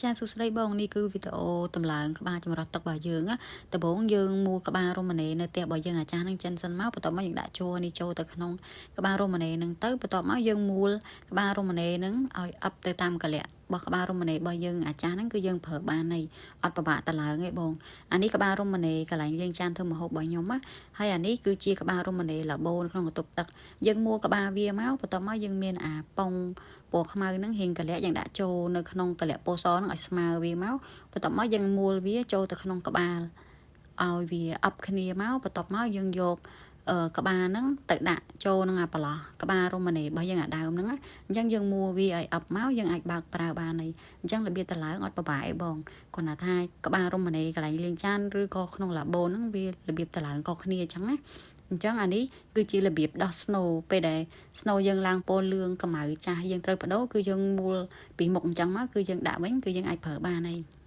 ចាសួស្តីបងនេះគឺវីដេអូតម្លើងក្បាលចម្រោះទឹករបស់យើងណាដំបូងយើងមួលក្បាលរ៉ូម៉ាណេនៅផ្ទះរបស់យើងអាចារ្យនឹងចិនសិនមកបន្ទាប់មកយើងដាក់ជ័រនេះចូលទៅក្នុងក្បាលរ៉ូម៉ាណេនឹងទៅបន្ទាប់មកយើងមួលក្បាលរ៉ូម៉ាណេនឹងឲ្យអឹបទៅតាមកលៈរបស់ក្បាលរ៉ូម៉ាណេរបស់យើងអាចារ្យហ្នឹងគឺយើងប្រើបានហើយអត់ពិបាកតឡើងទេបងអានេះក្បាលរ៉ូម៉ាណេកន្លែងលាងចានធ្វើម្ហូបរបស់ខ្ញុំណាហើយអានេះគឺជាក្បាលរ៉ូម៉ាណេឡាបូនៅក្នុងបន្ទប់ទឹកយើងមួលក្បាលវាមកបន្ទាប់មកយើងមានអាប៉ុងពណ៌ខ្មៅហ្នឹងរៀងកលៈយើងដាក់ចូលនៅក្នុងកលៈពណ៌សហ្នឹងឲ្យស្មើវាមកបន្ទាប់មកយើងមួលវាចូលទៅក្នុងក្បាលឲ្យវាអប់គ្នាមកបន្ទាប់មកយើងយកក្បាលហ្នឹងទៅដាក់ចូលនឹងអាប្រឡោះក្បាលរ៉ូម៉ាណេរបស់យើងអាដើមហ្នឹងណាអញ្ចឹងយើងមួលវាឲ្យអប់មកយើងអាចបើកប្រើបានហើយអញ្ចឹងរបៀបតឡើងអត់ពិបាកអីបងគ្រាន់តែថាក្បាលរ៉ូម៉ាណេកន្លែងលាងចានឬក៏ក្នុងឡាបូហ្នឹងវារបៀបតឡើងក៏គ្នាអញ្ចឹងណាអញ្ចឹងអានេះគឺជារបៀបដោះស្នូពេលដែលស្នូយើងឡើងពណ៌លឿងកម្ៅចាស់យើងត្រូវបដូរគឺយើងមួលពីមុខអញ្ចឹងមកគឺយើងដាក់វិញគឺយើងអាចប្រើបានហើយ។